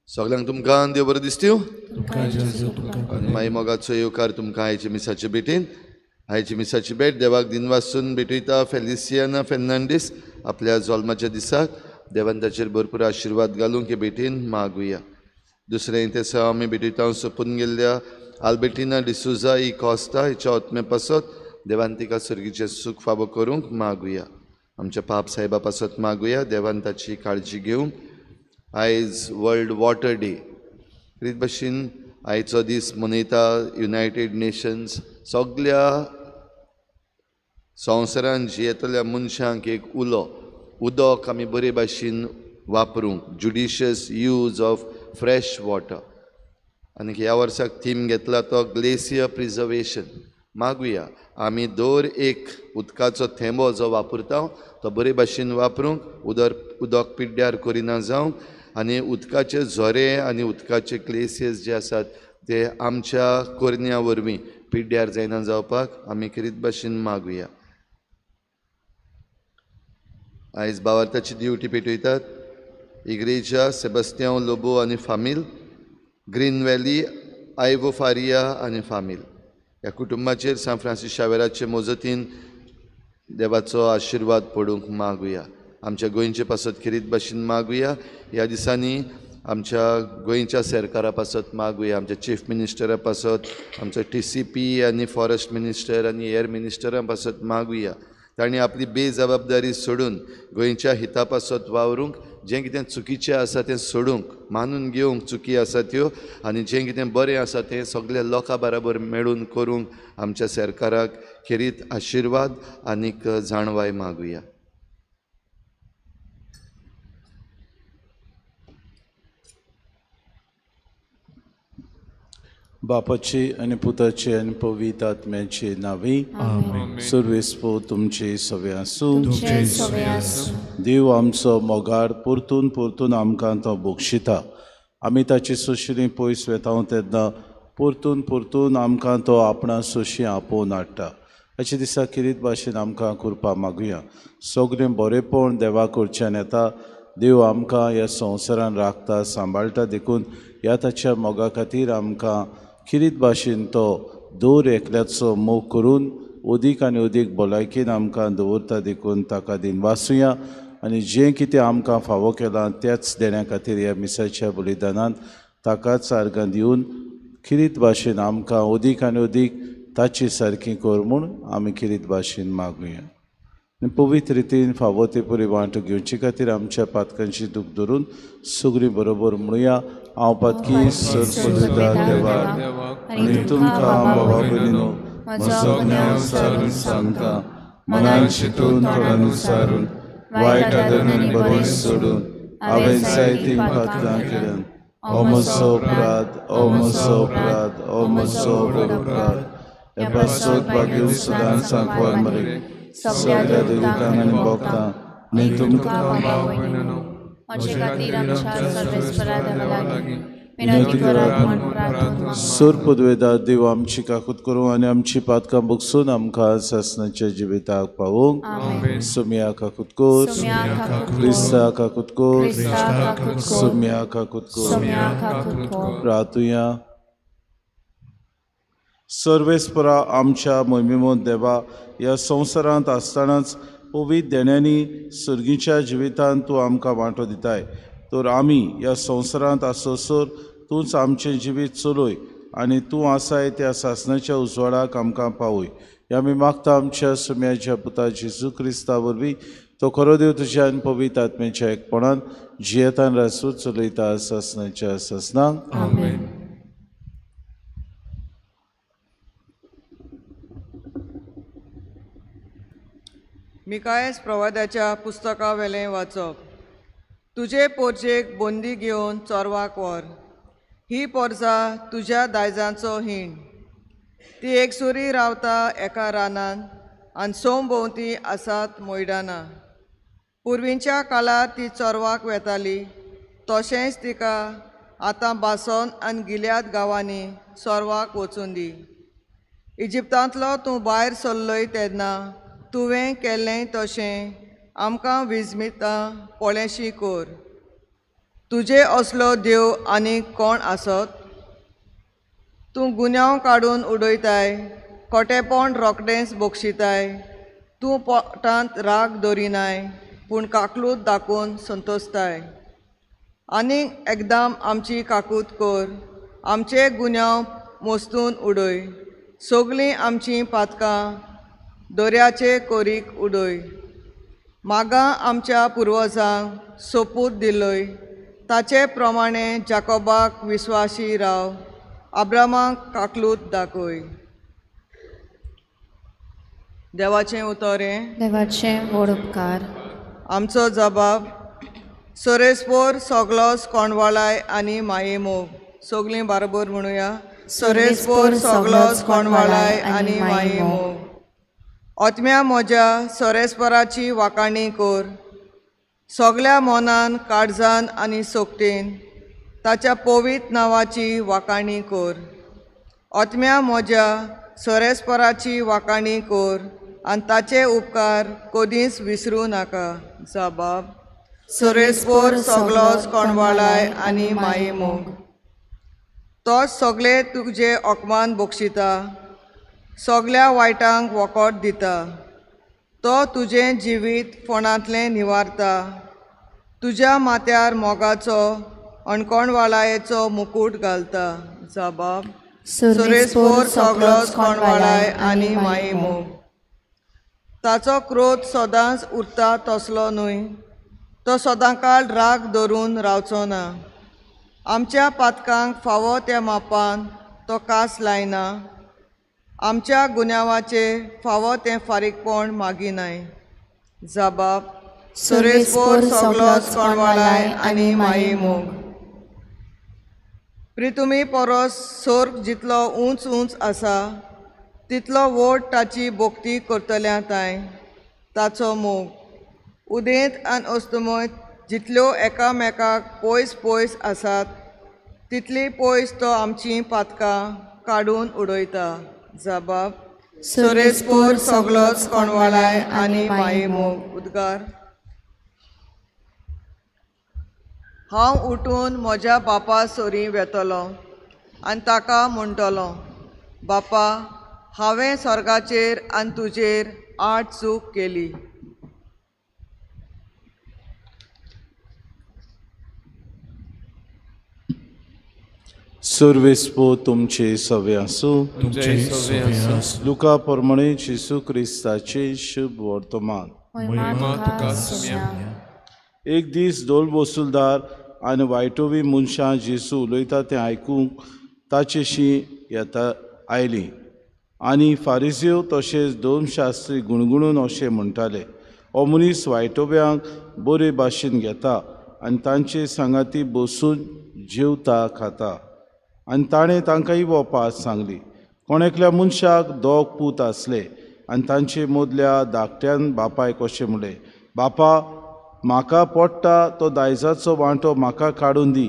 सगळ्यांक तुमकां देव बरें दिसतीव आनी मागीर मोगाचो येवकार तुमकां आयचे मिसाचे भेटीन. आयची मिसाची भेट देवाक दिनवासून भेटयता फेलिसियाना फेर्नांडीस आपल्या जल्माच्या दिसाक देवान ताचेर भरपूर आशिर्वाद घालूंक हे भेटीन मागुया. दुसरें तें आमी भेटयता सोंपून गेल्ल्या आल्बर्टिना डिसुजा ही कॉस्ता हिच्या आत्मे पासत देवान तिका सर्गीचें सूख फावो करूंक मागुया. आमच्या पाप साहेबा पासत मागुया देवान ताची काळजी घेवंक. आयज वर्ल्ड वॉटर डे रीत भशेन आयचो दीस मनयता युनायटेड नेशन्स सगल्या संवसारान जियेतल्या मनशांक एक उलो उदक आमी बरे भाशेन वापरूंक, judicious use of fresh water. आनी ह्या वर्साक थीम घेतला तो ग्लेसियर प्रिजर्वेशन. मागुया आमी दर एक उदकाचो थेंबो जो वापरता तो बरे भाशेन वापरूंक, उदक पिड्ड्यार करिना जावंक आनी उदकाचे झरे आनी उदकाचे ग्लेसियर्स जे आसात ते आमच्या करण्या वरवीं पिड्ड्यार जायना जावपाक आमी खेरीत भाशेन मागुया. आयज बावार्थाची ड्युटी पेटयतात इग्रेजा सेबास्तियांव लोबो आनी फामील, ग्रीन व्हॅली आयवो फारिया आनी फामील. ह्या कुटुंबाचेर सांत फ्रांसीस शावेराचे मजतीन देवाचो आशिर्वाद पडूंक मागुया. आमच्या गोंयचे पासत खेरीत भाशेन मागुया. ह्या दिसांनी आमच्या गोंयच्या सरकारा पासत मागुया, आमच्या चीफ मिनिस्टरा पासत, आमचो TCP आनी फॉरेस्ट मिनिस्टर आनी एयर मिनिस्टरा पासत मागुया. तांणी आपली बेजबाबदारी सोडून गोंयच्या हिता पासत वावरूंक, जें कितें चुकीचें आसा तें सोडूंक, मानून घेवंक चुकी आसा त्यो आनी जें कितें बरें आसा तें सगल्या लोकां बराबर मेळून करूंक आमच्या सरकाराक खेरीत आशिर्वाद आनीक जाणवाय मागुया. बापाची आनी पुताची आनी पवित्र आत्म्याची नांवी सुरवेस्पो तुमची सवे आसूं. देव आमचो मोगार परतून परतून आमकां तो बक्षिता. आमी ताची सोशीं पयस वेता तेन्ना परतून परतून आमकां तो आपणा सोशी आपोवन हाडटा. अशे दिसा खेरीत भाशेन आमकां कृपा मागुया. सगळें बरेंपण देवा कडच्यान येता. देव आमकां ह्या संवसारान राखता सांबाळटा, देखून ह्या ताच्या मोगा खातीर आमकां खेरीत भाशेन तो दर एकल्याचो मोग करून अदीक आनी अदीक भलायकेन आमकां दवरता, देखून ताका दिनवासुया. आनी जें कितें आमकां फावो केलां त्याच देण्या खातीर ह्या मिसाच्या बलिदानान ताकाच आर्गां दिवन खेरीत भाशेन आमकां अदीक आनी अदीक ताची सारकी कर म्हूण आमी खेरीत भाशेन मागुया. आनी पवित्र रितीन फावो ते परी वांटो घेवचे खातीर आमच्या पातकांची दूख धरून सगळीं बरोबर म्हणुया. हांव पातकी सरपदा देवा आनी तुमकां बाबा भयणीनो म्हजो ज्ञान सारून सांगता, मनान शितून थोड्यान सारून वायट आदरून बरें सोडून हांवें जायतीं पातकां केल्यान. ओ म्हजो अपराध, ओ म्हजो अपराध, ओ म्हजो अपराध. हे पासत भाग्य सदांच सांकवार मरे सगळ्या दुयेंतांक आनी भोगतां आनी तुमकां म्हजे खातीर आमच्या सर्वेस्परा देवा लागीं विनंती करात. सोर पुदवेदार देव आमची काकूत करूं आनी आमची पातकां बगसून आमकां सासणाच्या जिविताक पावोवंक. सोम्या काकूत कोर, क्रिस्ता काकूत कोर, सोम्या काकूत कोर. प्रातुया. सर्वेस्परा आमच्या मोहिमेमोत देवा, ह्या संवसारांत आसतनाच पवित्र देण्यांनी सर्गीच्या जिवितांत तूं आमकां वांटो दिताय, तर आमी ह्या संवसारांत आसोसर तूंच आमचें जिवीत चलय आनी तूं आसाय त्या सासणाच्या उजवाडाक आमकां पावय. ह्या आमी मागता आमच्या सुम्याच्या पुता जेजू क्रिस्ता वरवीं, तो खरो देव तुज्या आनी पवित्र आत्म्याच्या एकपणान जियेतान रासूच चलयता सासणाच्या सासणाक. आमेन. मिकायस प्रवादाच्या पुस्तकावेलें वाचप. तुजे पोरजेक बोंदी घेवन चोरवाक व्हर, ही पोरजा तुज्या दायजांचो हीण. ती एकसुरी रावता एका रानान आनी सोमभोंवती आसात मैदानां. पुर्वींच्या काळार ती चोरवाक वेताली, तशेंच तिका आतां बासोन आनी गिल्याद गांवांनी चोरवाक वचून दी. इजिप्तांतलो तूं भायर सरलोय तेन्ना तुवें केल्लें तशें आमकां विजमितां पळेशी कर. तुजे असलो देव आनी कोण आसत? तूं गुन्यांव काडून उडयताय, खोटेपण रोखडेंच बक्षिताय. तूं पोटांत राग दरिनाय, पूण काकलूत दाखोवन संतोशताय. आनीक एकदम आमची काकूत कर, आमचे गुन्यांव मोस्तून उडय, सगळीं आमचीं पातकां दर्याचे कोरीक उडय. मागां आमच्या पुर्वजांक सोपूत दिलोय, ताचे प्रमाणे जाकोबाक विस्वासी राव, आब्रामाक काकलूत दाखय. देवाचें उतर हें. देवाचें व्हड उपकार. आमचो जबाब. सोरेस्पोर सगलोच कोंडवाळाय आनी मायेमोग. सगळीं बाराबर म्हणुया. सोरेस्पोर सगलोच कोंडवाळाय आनी मायेमोग. आत्म्या म्हज्या सोरेस्पराची वाखाणी कर, सगल्या मनान काळजान आनी सोकटेन ताच्या पवित्र नांवाची वाखाणी कर. आत्म्या म्हज्या सोरेस्पराची वाखाणी कर आनी ताचे उपकार कदींच विसरूं नाका. जबाब. सोरेस्पोर सगलोच कोंडवाळाय आनी मायेमोग. तोच सगळे तुजे अपमान बक्षिता, सगल्या वायटांक वखद दिता. तो तुजें जिवीत फोंडांतलें निवारता, तुज्या माथ्यार मोगाचो अणकोणवाळायेचो मुकूट घालता. जबाब. सोरेस्पोर सगलोच कोंडवाळाय आनी मायेमोग. ताचो क्रोध सदांच उरता तसलो न्हय, तो सदांकाळ राग धरून रावचो ना. आमच्या पातकांक फावो त्या मापान तो कास लायना, आमच्या गुन्यांवाचेर फावो तें फारीकपण मागिनाय. जबाब. सोरेस्पोर सगलोच कोंडवाळाय आनी मायेमोग. प्रितुमी परस सोर्ग जितलो उंच उंच आसा तितलो व्हड ताची भोक्ती करतल्या तांय ताचो मोग. उदेंत आनी अस्तमत जितल्यो एकामेकाक पयस पयस आसात तितली पयस तो आमचीं पातकां काडून उडयता. जबाब. सोरेस्पोर सगलोच कोंडवाळाय आनी मायेमोग. उद्गार. हांव उठून म्हज्या बापा सरीं वेतलो आनी ताका म्हणटलो, बापा, हांवें स्वर्गाचेर आनी तुजेर आड चूक केली. सर्वेस्पो तुमचे सवे आसूं. लुका प्रमाणे जेजू क्रिस्ताचे शुभ वर्तमान. एक दीस डोल वसुलदार आनी वायटोवी मनशां जेजू उलयता तें आयकूंक ताचेशी येता आयलीं आनी फारिजेव तशेंच धर्मशास्त्री गुणगुणून अशें म्हणटाले, हो मनीस वायटोव्यांक बरे भाशेन घेता आनी तांचे सांगाती बसून जेवता खाता. आनी ताणें तांकां ही वपात सांगली. कोण एकल्या मनशाक दोग पूत आसले आनी तांचे मदल्या धाकट्यान बापायक अशें म्हणलें, बापा, म्हाका पडटा तो दायजाचो वांटो म्हाका काडून दी.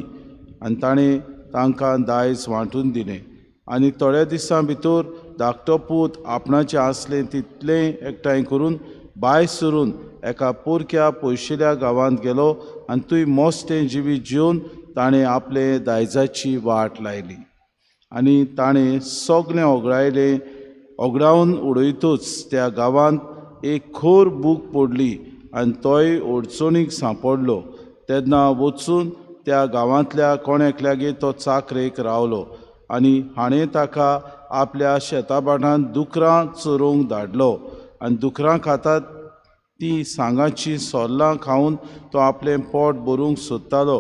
आनी ताणें तांकां दायज वांटून दिलें. आनी थोड्या दिसां भितर धाकटो पूत आपणाचें आसलें तितलें एकठांय करून भायर सरून एका पोरक्या पयशिल्या गांवांत गेलो आनी थंय मोस्तें जिवीत जेवन ताणें आपले दायजाची वाट लायली. आनी ताणें सगळें ओगडायलें ओगडावन उडयतूच त्या गांवांत एक खोर भूक पडली आनी तोय अडचणीक सांपडलो. तेन्ना वचून त्या गांवांतल्या कोण एकल्यागेर तो चाकरेक रावलो आनी हाणें ताका आपल्या शेताभाटांत दुकरां चरोवंक धाडलो. आनी दुकरां खातात ती सांगाची सोल्लां खावन तो आपलें पोट भरूंक सोदतालो,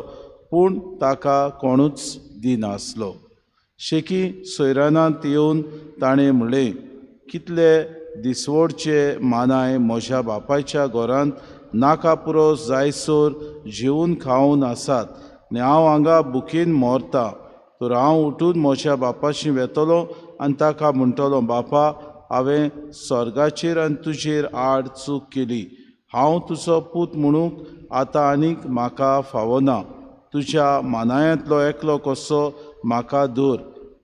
पूण ताका कोणूच दिनासलो. शेकी सोयरानांत येवन ताणें म्हणलें, कितले दिसवडचे मानाय म्हज्या बापायच्या घरांत नाका पुरो जायसर जेवन खावन आसात आनी हांव हांगा भुकेन मरता. तर हांव उठून म्हज्या बापाशी वेतलो आनी ताका म्हणटलो, बापा, हांवें स्वर्गाचेर आनी तुजेर आड चूक केली. हांव तुजो पूत म्हणूंक आतां आनीक म्हाका फावना. तुज्या मानायांतलो एकलो कसो म्हाका धर.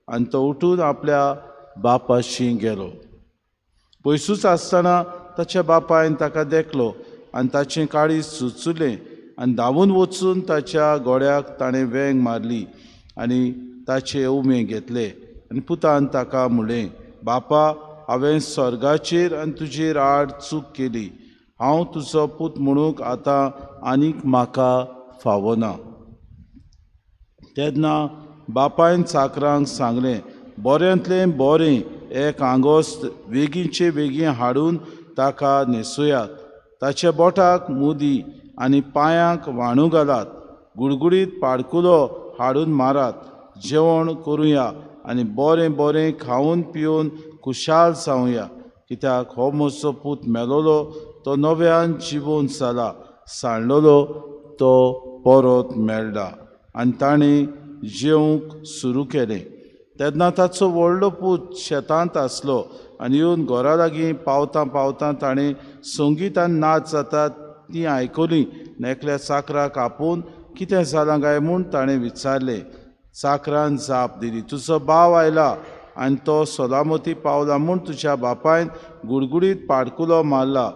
आनी तो उठून आपल्या बापाशी गेलो. पयसूच आसतना ताच्या बापायन ताका देखलो आनी ताचें काळीज चुचुलें आनी धांवून वचून ताच्या गोड्याक ताणें वेंग मारली आनी ताचे उमे घेतले. आनी पुतान ताका म्हणलें, बापा, हांवें स्वर्गाचेर आनी तुजेर आड चूक केली. हांव तुजो पूत म्हणूंक आतां आनीक म्हाका फावना. तेन्ना बापायन चाकरांक सांगलें, बऱ्यांतलें बरें एक आंगोस्त वेगींचे वेगीं हाडून ताका न्हेसयात. ताच्या बोटाक मुदी आनी पांयांक वाणू घालात. गुडगुडीत पाडकुलो हाडून मारात. जेवण करुया आनी बरें बरें खावन पिवन खुशाल जावया. कित्याक हो म्हजो पूत मेलोलो तो नव्यान जिवोन जाला, सांडलोलो तो परत मेळ्ळा. आनी ताणें जेवंक सुरू केलें. तेन्ना ताचो व्हडलो पूत शेतांत आसलो आनी येवन घरा लागीं पावतां पावतां ताणें संगीत आनी नाच जातात तीं आयकलीं. एकल्या चाकराक आपोवन कितें जालां काय म्हूण ताणें विचारलें. चाकरान जाप दिली, तुजो भाव आयला आनी तो सलामती पावला म्हूण तुज्या बापायन गुडगुडीत पाडकुलो मारला.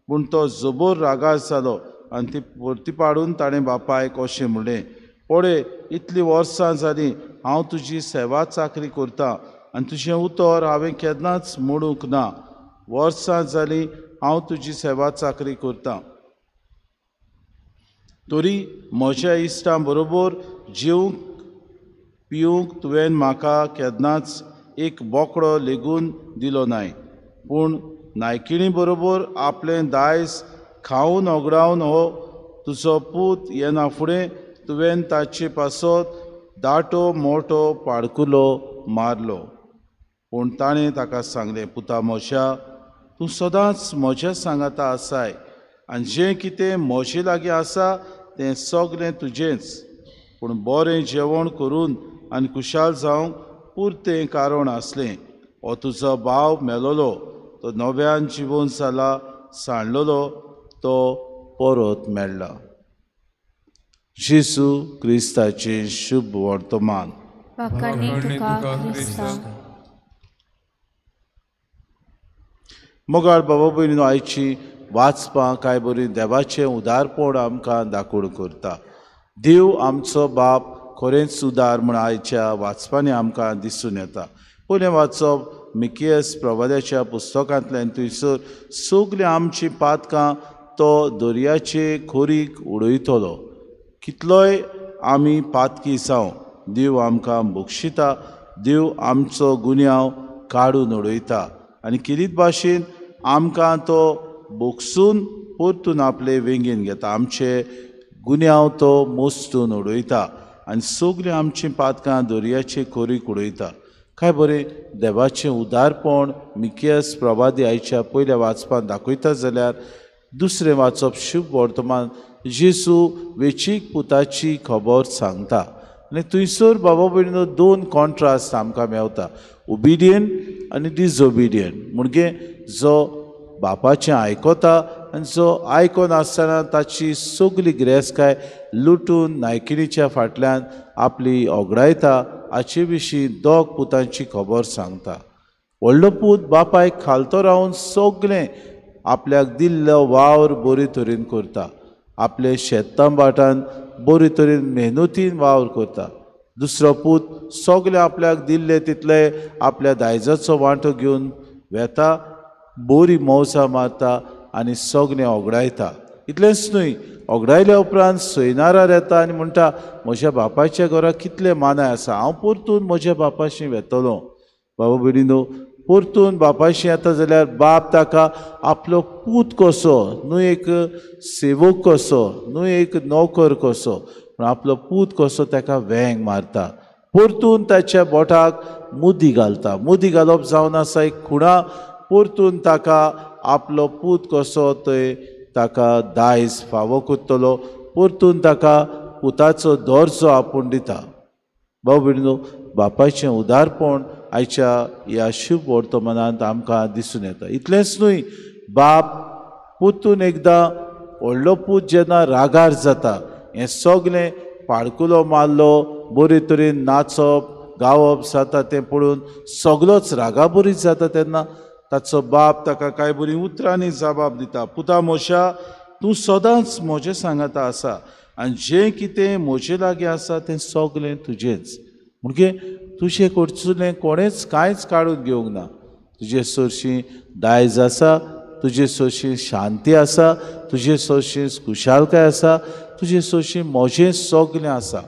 पूण तो जबर रागार जालो आनी ती परती पाडून ताणें बापायक अशें म्हणलें, पळय, इतलीं वर्सां जालीं हांव तुजी सेवा चाकरी करतां आनी तुजें उतर हांवें केन्नाच मोडूंक ना. वर्सां जालीं हांव तुजी सेवा चाकरी करतां, तरी म्हज्या इश्टां बरोबर जेवंक पिवंक तुवें म्हाका केन्नाच एक बोकडो लेगून दिलो नाय. पूण नायकिणी बरोबर आपलें दायज खावन ओगडावन हो तुजो पूत येना फुडें तुवें ताचे पासत दाटो मोटो पाडकुलो मारलो. पूण ताणें ताका सांगलें, पुता म्हज्या, तूं सदांच म्हज्या सांगाता आसाय आनी जें कितें म्हजे लागीं आसा तें सगळें तुजेंच. पूण बरें जेवण करून आनी खुशाल जावंक पुरतें कारण आसलें. हो तुजो भाव मेलोलो तो नव्यान जिवोन जाला, सांडलोलो तो परत मेळ्ळा. जेजू क्रिस्ताचें शुभ वर्तमान. मोगाळ बाबा भयणीनो, आयची वाचपां काय बरी देवाचें उदारपण आमकां दाखोवन करता. देव आमचो बाप खरेंच उदार म्हूण आयच्या वाचपांनी आमकां दिसून येता. पयलें वाचप मिकियस प्रवाद्याच्या पुस्तकांतल्यान. थंयसर सगळीं आमचीं पातकां तो दर्याचे खोरीक उडयतलो. कितलोय आमी पातकी जावं, देव आमकां बक्षिता, देव आमचो गुन्यांव काडून उडयता आनी किरीत भाशेन आमकां तो बोगसून परतून आपले वेंगेन घेता. आमचे गुन्यांव तो मोस्तून उडयता आनी सगळीं आमचीं पातकां दर्याचे खोरीक उडयता. काय बरें देवाचें उदारपण मिकियस प्रवादी आयच्या पयल्या वाचपांत दाखयता. जाल्यार दुसरें वाचप शुभ वर्तमान जेजू वेचीक पुताची खबर सांगता आनी थंयसर बाबा भयणीनो दोन कॉन्ट्रास्ट आमकां मेवता, ओबिडियंट आनी डिसओबिडियंट. म्हणजे जो बापाचें आयकता आनी जो आयकोन आसतना ताची सगली गिरेस्तकाय लुटून नायकिणीच्या फाटल्यान आपली ओगडायता हाचे विशीं दोग पुतांची खबर सांगता. व्हडलो पूत बापायक खालतो रावन सगळें आपल्याक दिल्लो वावर बरे तरेन करता, आपले शेतां भाटान बरे तरेन मेहनतीन वावर करता. दुसरो पूत सगळे आपल्याक दिल्ले तितले आपल्या दायजाचो वांटो घेवन वेता, बरी मौजा मारता आनी सगळें ओगडायता. इतलेंच न्हय, ओगडायल्या उपरांत सयनारार येता आनी म्हणटा म्हज्या बापायच्या घरा कितले मानाय आसा, हांव परतून म्हज्या बापाशी वेतलो. बाबा भयणीनो, परतून बापायशी येता जाल्यार बाप ताका आपलो पूत कसो, न्हय एक सेवक कसो, न्हय एक नोकर कसो, पूण आपलो पूत कसो ताका वेंग मारता, परतून ताच्या बोटाक मुदी घालता. मुदी घालप जावन आसा एक खुणा, परतून ताका आपलो पूत कसो थंय ताका दायज फावो करतलो, परतून ताका पुताचो दर्जो आपूण दिता. भाव भयणीनो, बापायचें उदारपण आयच्या ह्या शुभ वर्तमानांत आमकां दिसून येता. इतलेंच न्हय, बाप परतून एकदां व्हडलो पूत जेन्ना रागार जाता, हें सगळें पाडकुलो मारलो, बरे तरेन नाचप गावप जाता तें पळोवन सगळोच रागाबरीत जाता. तेन्ना ताचो बाप ताका कांय बरीं उतरांनी जबाब दिता, पुता मोशा, तूं सदांच म्हजें सांगाता आसा आनी जें कितें म्हजे लागीं आसा तें सगळें तुजेंच, म्हणजे तुजें कडसुलें कोणेंच कांयच काडून घेवंक ना. तुजे सरशीं दायज आसा, तुजे सरशीं शांती आसा, तुजे सरशीं खुशालकाय आसा, तुजे सरशीं म्हजें सगळें आसा,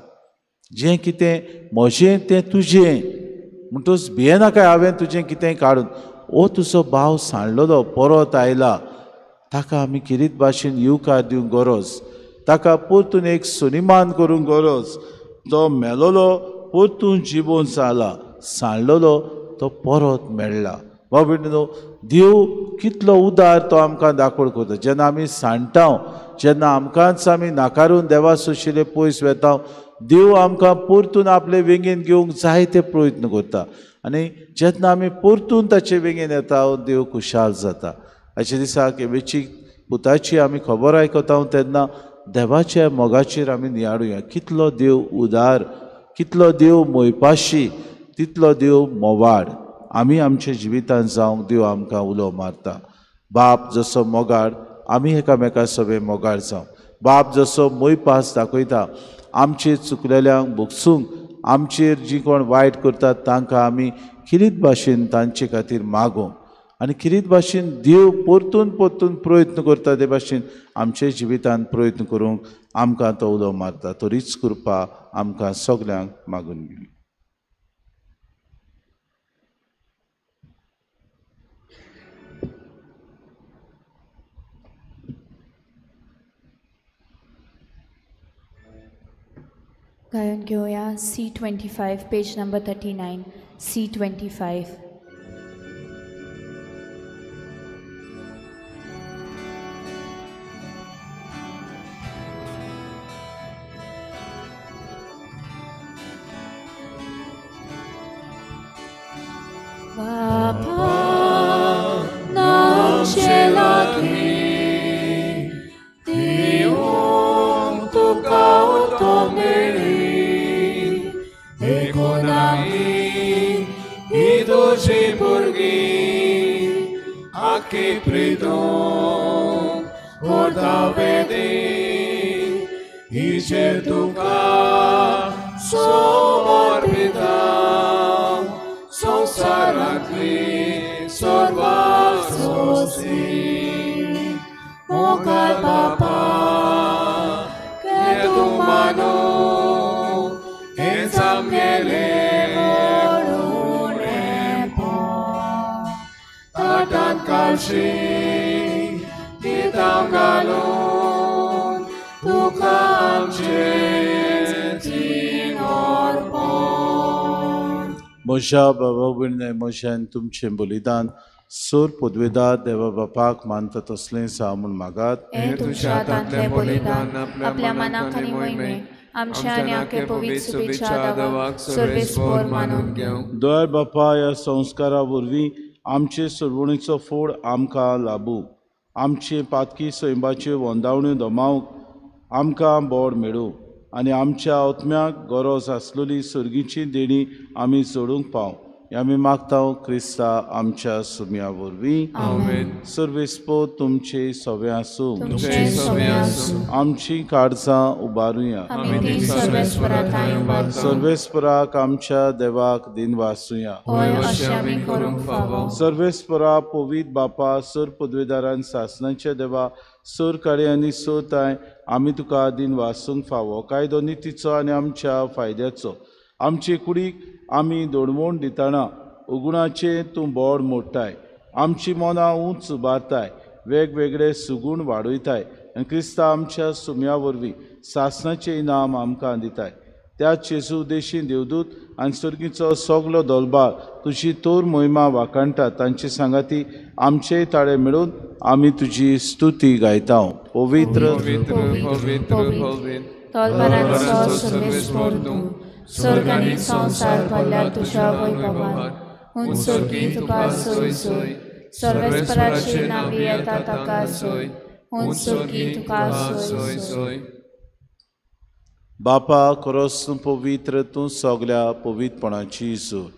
जें कितें म्हजें तें तुजें, म्हणटच भियेनाकाय हांवें तुजें कितें काडून. ओ तुजो भाव सांडलेलो परत आयला, ताका आमी किरीत भाशेन येवकार दिवंक गरज, ताका परतून एक सन्मान करूंक गरज. तो मेलोलो परतून जिबोवन जाला, सांडलेलो तो परत मेळ्ळा. बाबा भयणीनो, देव कितलो उदार तो आमकां दाखोवण करता. जेन्ना आमी सांडटा, जेन्ना आमकांच आमी नाकारून देवा सोशिल्ले पयस वेता, देव आमकां परतून आपले वेंगेन घेवंक जायते प्रयत्न करता आनी जेन्ना आमी परतून ताचे वेंगेन येता देव खुशाल जाता. आयच्या दिसाक वेचीक पुताची आमी खबर आयकता तेन्ना देवाच्या मोगाचेर आमी नियाळुया. कितलो देव उदार, कितलो देव मोयपाशी, तितलो देव मोवाड. आमी आमच्या जिवितांत जावंक देव आमकां उलो मारता. बाप जसो मोगाड, आमी एकामेका सगळे मोगाड जावं. बाप जसो मोयपास दाखयता, आमचेर चुकलेल्यांक भोगसूंक, आमचेर जी कोण वायट करतात तांकां आमी किरीत भाशेन तांचे खातीर मागूंक आनी किरीत भाशेन देव परतून परतून प्रयत्न करता ते भाशेन आमच्या जिवितांत प्रयत्न करूंक आमकां तो उलो मारता. तरीच कृपा आमकां सगल्यांक मागून घेवं. गायन घेवया C25 page number 39 C25. बापा नामचे लागीं दिवंक तुका उतो मेळ्ळी, देखून आमी ही तुजी भुरगीं आखी प्रितून करता वेदी, हिचेर तुका समर्पिता संवसारांतली सर्वासोसी. मोगाळ बापा घे तूं मानून हेंच आमगेलें उणेपण, ताटांत काळशी दितां घालून तुका आमचें अर्पण. म्हज्या बाबा भयणीं, म्हज्यान तुमचें बलिदान सोर पदवेदार देवा बापाक मानता तसलें जावं म्हूण मागात. हें तुमच्या हातांतलें बलिदान आपल्या मनाक आनी मोहिमेक आमच्या आनी आख्या पवित्र शुभेच्छा देवाक सर्वेस्पोर मानून घेवं. दयाळ बापा, ह्या संस्कारा वरवीं आमचे सरवणीचो फोड आमकां लाबू. आमचे पातकी सैमाच्यो वंदावण्यो दमावंक आमकां बोड मेळूं आनी आमच्या आत्म्याक गरज आसलेली सर्गीची देणी आमी जोडूंक पाव हें आमी मागता क्रिस्ता आमच्या सुम्या वरवीं. सर्वेस्पो तुमचे सवे आसूं. आमची काळजां उबारुया. सर्वेस्पराक आमच्या देवाक दिनवासुया. सर्वेस्परा पवित्र बापा सर पदवेदारान सासनाच्या देवा सर काडे आनी सोताय आमी तुका दिनवासूंक फावो कायदो नितीचो आनी आमच्या फायद्याचो. आमचे कुडीक आमी दोडमोण दितना उगुणाचें तूं बोड मोडटाय, आमची मनां उंच उबारताय, वेगवेगळे सुगूण वाडयताय आनी क्रिस्ता आमच्या सुम्या वरवीं सासनाचें इनाम आमकां दिताय. त्या जेजू देशी देवदूत आनी सर्गीचो सगलो दोलबार तुजी तोर मोहिमा वाखाणटा. तांचे सांगाती आमचे ताळे मेळून आमी तुजी स्तुती गायता. पवित्र स्वर्ग आनी संवसार भरल्या तुज्या वैभवान, उंच स्वर्गी तुका सोय सोय, सर्वेस्पराचे नांवी येता ताका सोय, उंच स्वर्गी तुका सोय सोय. बापा खरोच तूं पवित्र, तूं सगल्या पवित्रपणाची जोर.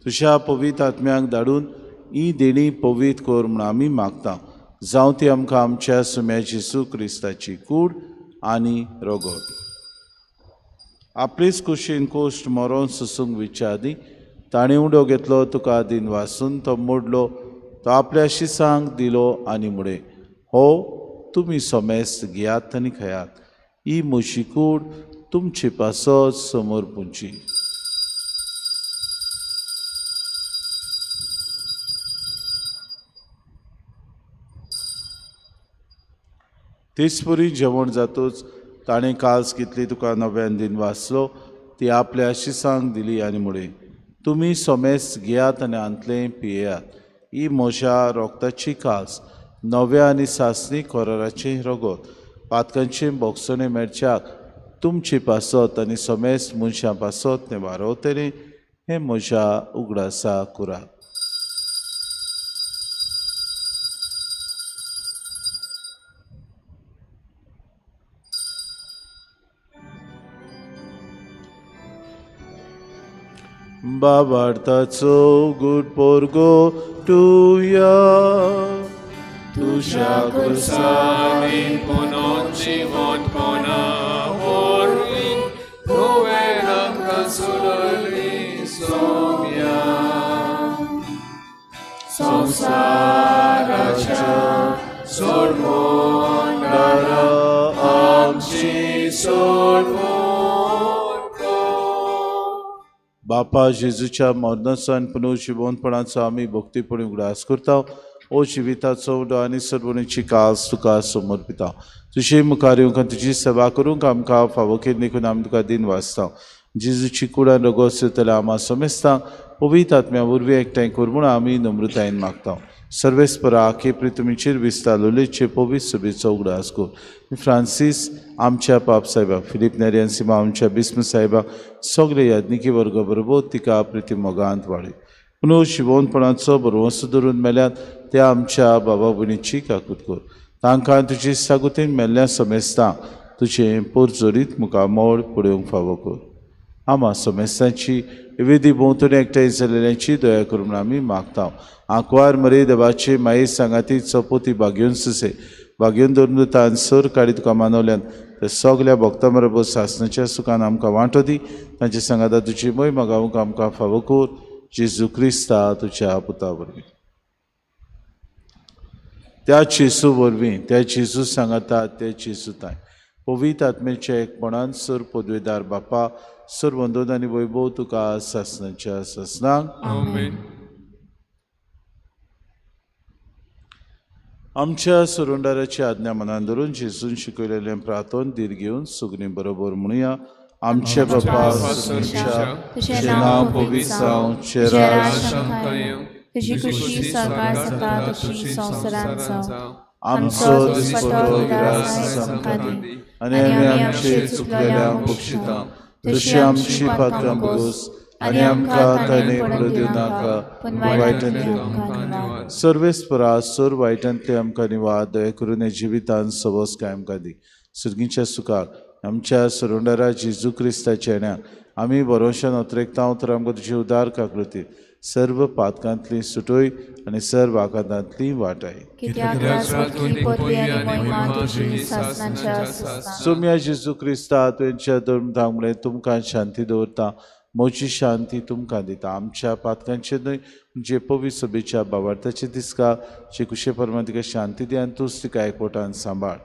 तुज्या पवित्र आत्म्याक धाडून ही देणी पवित्र कर म्हूण आमी मागता. जावं ती आमकां आमच्या सुम्या जेजू क्रिस्ताची कूड आनी रगत. आपलेच कुशीन कोश्ट मरोन सोसूंक विचारदी ताणें उडो घेतलो, तुका दिन वासून तो मोडलो, तो आपल्या शिसांक दिलो आनी मुडे, हो तुमी सोमेस्त घेयात आनी खेयात, ही म्हजी कूड तुमचे पासत समोर पुंची. तेचपरी जेवण जातूच ताणें काल्स घेतली, तुका नव्यान दिन वाचलो, ती आपल्या शिसांक दिली आनी मुळे, तुमी सोमेस्त घेयात आनी आंतलें पियेयात, ही म्हज्या रोगताची काल्स, नव्या आनी सासणी कोराराचें रगत, पातकांचें बोगसणें मेळच्याक तुमचे पासत आनी सोमेस्त मनशां पासत तें वारवतलें, हें म्हज्या उगडासा कुरात. बाबार्थाचो गुड पोरगो तुया तुज्या कुर्सांनी पुनोन जिवंतपणा वरवीं तुवें आमकां सोडयली सोम्या. संवसाराच्या सोडवणारा आमची सोडवण. बापा जेजूच्या मरणाचो आनी पुनर्जिवंतपणाचो आमी भक्तीपणी उगडास करता. ओ जिविताचो उडो आनी सर्वणीची कास तुका समर्पिता. तुजे मुखार येवंक आनी तुजी सेवा करूंक आमकां फावो केली देखून आमी तुका दिन वाचता. जेजूची कूड आनी रगत सोदतल्या आमा समेस्तांक पवित्र आत्म्या वरवीं एकठांय कर म्हूण आमी नम्रतायेन मागता. सर्वेस्परा आखे प्रितुमीचेर विस्तारलेचे पवित्र सभेचो उगडास कर. फ्रांसीस आमच्या पाप साहेबाक, फिलीप नेरियन सीमा आमच्या बिस्म साहेबाक, सगळे याज्ञिकी वर्ग बरोबर तिका प्रिती मोगांत वाडय. पुनः शिवोनपणाचो भरवंसो धरून मेल्यात त्या आमच्या बाबा भयणीची काकूत कर. तांकां तुजी सागुतीन मेल्ल्या समेस्तांक तुजें पोरजोरीत मुखामळ पळोवंक फावो कर. आमा समेस्तांची विधी भोंवतणी एकठांय जाल्ल्यांची दया करून म्हूण आमी मागता. आंकवार मरे देवाचे माये सांगाती चपोती बागेवन सुसे बागेवन धरून तान सर काडी तुका मानवल्यान ते सगल्या भक्तां बरोबर सासणाच्या सुखान आमकां वांटो दी. तांचे सांगाता तुजी मोय मागावंक आमकां फावो कर. जेजू क्रिस्ता तुज्या पुता वरवीं. त्या जेजू वरवीं, त्या जेजू सांगाता, त्या जेजू ताय पवित्र आत्म्याच्या एकपणान सर पदवेदार बापा सर वंदन आनी वैभव तुका सासणाच्या सासणाक. आमेन. आमच्या सुरुंडाराची आज्ञा मनान धरून जेजून शिकयलेलें प्रार्थन धीर घेवन सुगणी बरोबर म्हणुया. आमचे बापा स्वर्गाच्या, तुजें नांव पवित्र जावं, तुजें राज तुजी खुशी स्वर्गार जाता तशी संवसारांत जावं. आमचो दिसपट्टो ग्रास आमकां दी आनी आमी आमचे चुकलेल्यांक बक्षिता, तशी आमची पात्रां भोगोस आनी आमकां ताणें पडून दिवनाका, पूण वायटांतले आमकां निवार. सर्वेस्परा सोर वायटांतले आमकां निवार. दया करून जिवितान सवस काय आमकां दी. सुर्गीच्या सुखाक आमच्या सरुंडरा जेजू क्रिस्ताच्या येण्याक आमी भरोशान अत्रेकता तर आमकां तुजी उदार काकृती सर्व पातकांतली सुटोय आनी सर्व आघातांतली वाटाय. सोम्या जेजू क्रिस्ता तुमच्या धर्म म्हणलें तुमकां शांती दवरता, म्हजी शांती तुमकां दिता. आमच्या पातकांचे न्हय म्हणजे पवित्र सभेच्या बाबार्थाचे दिसका जे कुशे परमान तिका शांती दी आनी तूंच तिका एकवटान सांबाळ.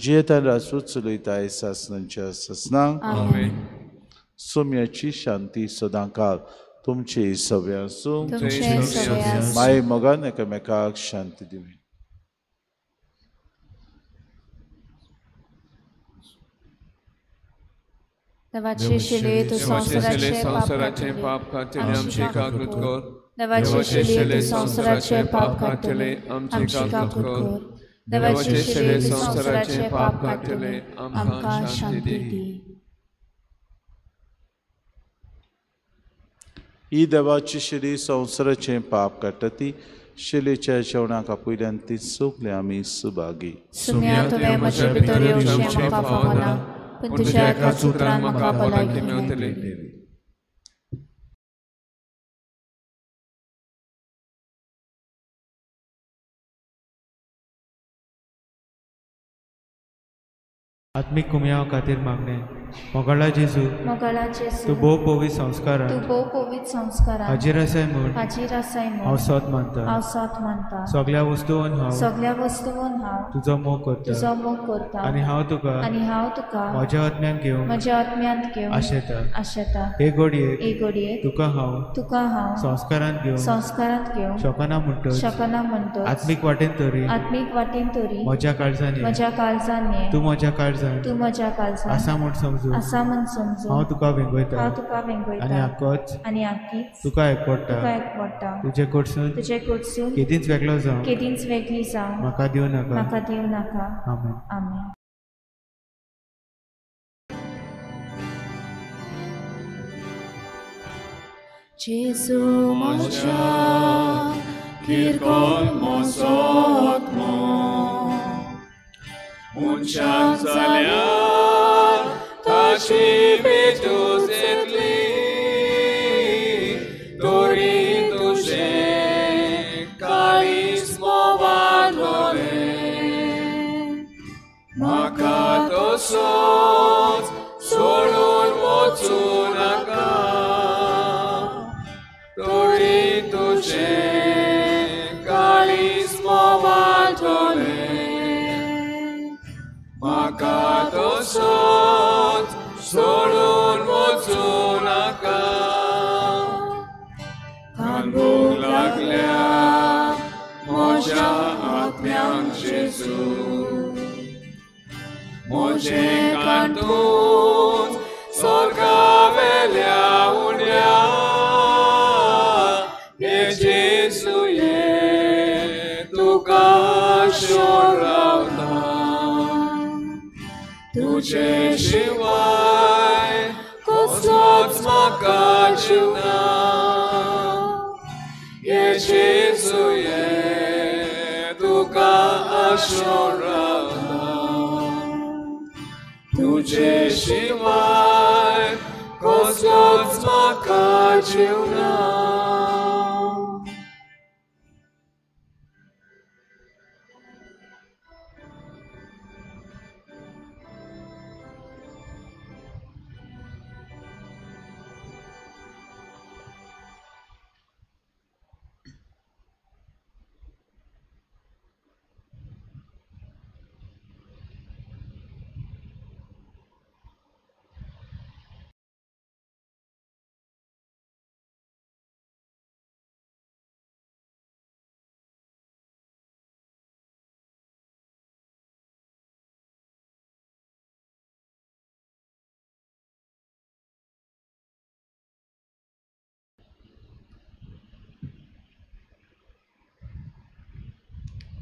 जियेतान राजपूत चलयता सासनांच्या ससनांक. सोम्याची शांती सदांकाळ तुमची सगळे आसूं. माय मोगान एकामेकाक शांती दिवी. देवाचे संवसाराचे पाप काडटले आमची काकूत कर. देवाचे शिले संवसाराचे पाप काडटले आमची काकूत कर. देवाचे शिले संवसाराचे पाप काडटले आमकां शांती दी. ही देवाची शिली संवसाराचें पाप काडटा ती शिलेच्या जेवणाक आपयल्यान ती सगळे आमी सुभागी. पूण तुज्या एकाच उतरान म्हाका भलायकी मेळटली. आत्मीक कुमयाव खातीर मागणें. मोगाळा जेजू, तूं भोव पवित्र संस्कारांत हाजीर आसाय म्हूण हांव सोत मानता. सगळ्या वस्तून हांव तुजो मोग करता आनी हांव तुका म्हज्या आत्म्यांत घेवन आशेता. हे घडयेक तुका हांव संस्कारांत घेवन शकना म्हणटच आत्मीक वाटेन तरी म्हज्या काळजान ये, तूं म्हज्या काळजान आसा म्हूण समजू हांव तुका वेंगयता आनी आकीच तुका एकवटा. तुजे कडसून केदींच वेगळो जावं म्हाका दिवं नाका. आमेन. आमेन. जेजू म्हज्या किरकोळ म्हजो आत्मो मनशाक जाल्यार ताची भेटूच येतली, तरी तुजें काळीज मोवातलें. म्हाका तसोच सोडून वचूं नाका, तरी तुजें काळीज मोवातलें. म्हाका तसोच सोडून वचूं नाका. कांदूंक लागल्या म्हज्या आत्म्यांक जेजू, म्हजें कांतूच स्वर्गावेल्या उण्या. हे जेजू ये तुका आशोन रावता, तुजे शिवाय कसलोच म्हाका जीव ना. हे जेजू ये तुका आशोन रावता, तुजे शिवाय कसलोच म्हाका जीव ना.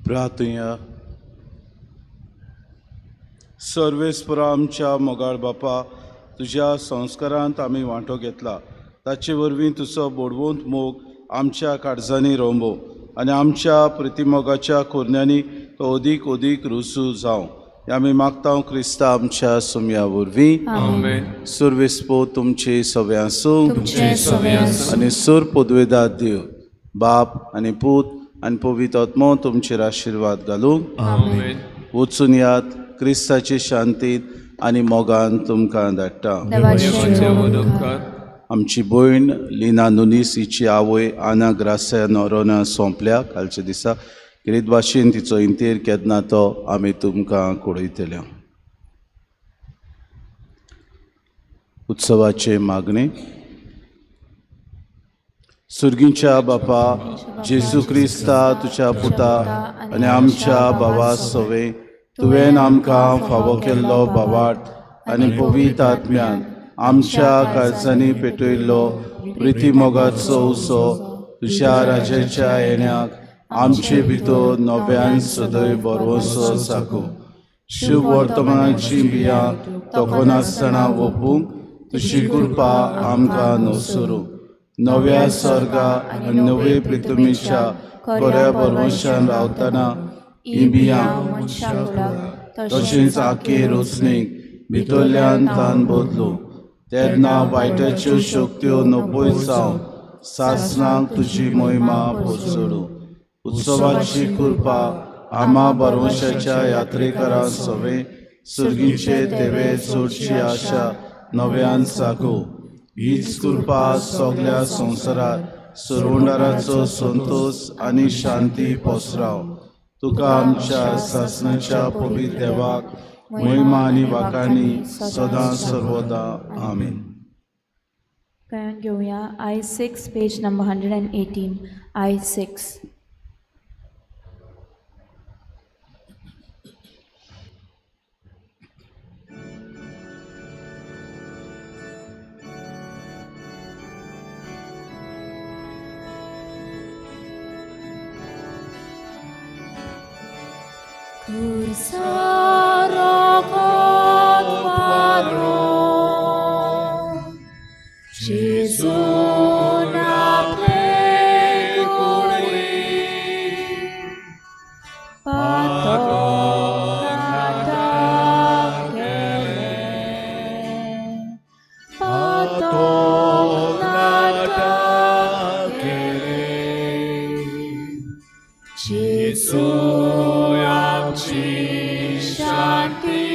प्रार्थुया. सर्वेस्परा आमच्या मोगाळ बापा, तुज्या संस्कारांत आमी वांटो घेतला ताचे वरवीं तुजो बोडवंत मोग आमच्या काळजांनी रोंबो आनी आमच्या प्रतिमोगाच्या कोरण्यांनी तो अदीक अदीक रुजू जावं. आमी मागता क्रिस्ता आमच्या सुमया वरवीं. सुरविस्पो तुमचे सवे आसूं आनी सूर पदवेदार देव बाप आनी पूत आनी पवित्र आत्मो तुमचेर आशिर्वाद घालूं. वचून यात क्रिस्ताची शांतीत आनी मोगान तुमकां धाडटा. आमची भयण लिना नुनीस हिची आवय आना ग्रासिया नोरोना सोंपल्या कालच्या दिसा. गिरीत भाशेन तिचो इंतेर केन्ना तो आमी तुमकां कळयतले. उत्सवाचे मागणे. सुर्गीच्या बापा जेजू क्रिस्ता तुज्या पुता आनी आमच्या बाबा सवे तुवें आमकां फावो केल्लो बावाट आनी पवित्र आत्म्यान आमच्या काळजांनी पेटयल्लो प्रिती मोगाचो उसो तुज्या राजाच्या येण्याक आमचे भितर नव्यान सदैव बरवसो साकू. शुभ वर्तमानाची बियां तोखनासतना वोपूंक तुजी कृपा आमकां नसरू. नव्या स्वर्गा आनी नवे पृथ्वीच्या बऱ्या बरवशान रावतना ही बियां तशेंच आखे रोचणेक भितरल्यान तान बदलू. तेन्ना वायटाच्यो शक्त्यो नपय जावन सासणाक तुजी मोहिमा पोचडू. उत्सवाची कृपा आमा बरवशाच्या यात्रेकरां सवे सुर्गीचे देवे चडची आशा नव्यान सागू. हीच कृपा सगळ्या संवसारात सुरवंडाराचो संतोष आनी शांती पसराव. तुका आमच्या सासणाच्या पवित्र देवाक महिमा आनी वाखाणी सदां सर्वदा. आमेन. गायन घेवया I6 page number 118. I6. Gesù na pecori, Gesù amci shanti,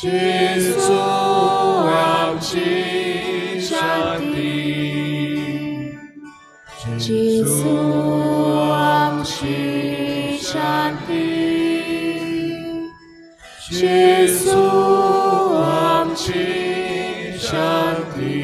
Gesù amci shanti, Gesù amci shanti, Gesù amci shanti.